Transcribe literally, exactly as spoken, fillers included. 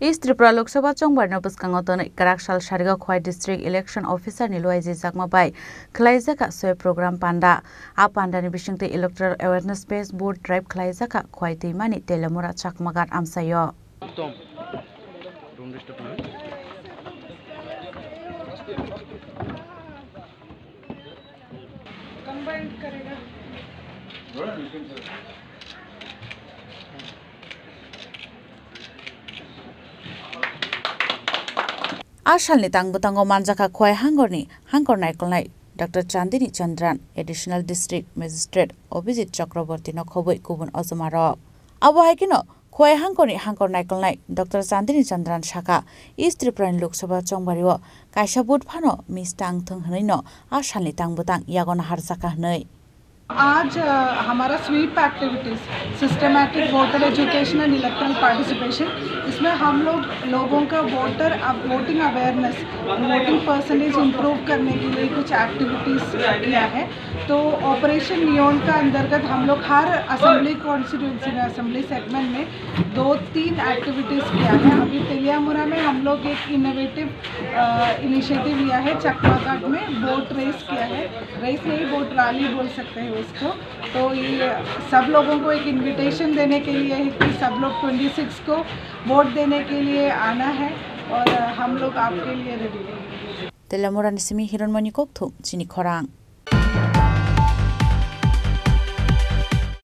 East Tripura Lok Sabha chongbarino bwskango tonwi kwrak sal sarigo Khowai District Election Officer ni luaijakma bai khwlaijakha swipe program panda. A pandani bisingtwi Electoral Awareness Based Vote Drive khwlaijakha Khowai Twimani Teliamura Chakmaghat amchaio. A salni tang bwtango manjakha Khowai hangorni hangkor naikolnai Doctor Chandini Chandran, Additional District Magistrate Abhijit Chakraborty no khobwi kubun ojomarok. Abo hai kheno Khowai hangkorni hangkor naikolnai Doctor Chandini Chandran sakha, East Tripurani Lok Sabha chongbario kaisa vote phano miss tang thung hwnwi no a salni tang bwtang yago naharjakha hwnwi. आज, uh, हमारा SVEEP activities, systematic voter education and electoral participation, इसमें हम लोग लोगों का voter, uh, voting awareness, voting percentage improve करने के लिए कुछ एक्टिविटीज किया है। तो ऑपरेशन नियोन का अंतर्गत हम लोग हर असेंबली कॉन्स्टिट्यूएंसी में, असेंबली सेगमेंट में दो तीन एक्टिविटीज किया है। अभी तेलियामुरा में हम लोग एक इनोवेटिव, अ, इनिशिएटिव लिया है, चकमागढ़ में बोट रेस किया है। रेस नहीं, बोट रैली बोल सकते हैं उसको। तो ये सब लोगों को एक इनविटेशन देने के लिए है कि सब लोग ट्वेंटी सिक्स को वोट देने के लिए आना है और हम लोग आपके लिए रेडी हैं। Teliamurani simi Hironmoni Kokthum, chini khorang.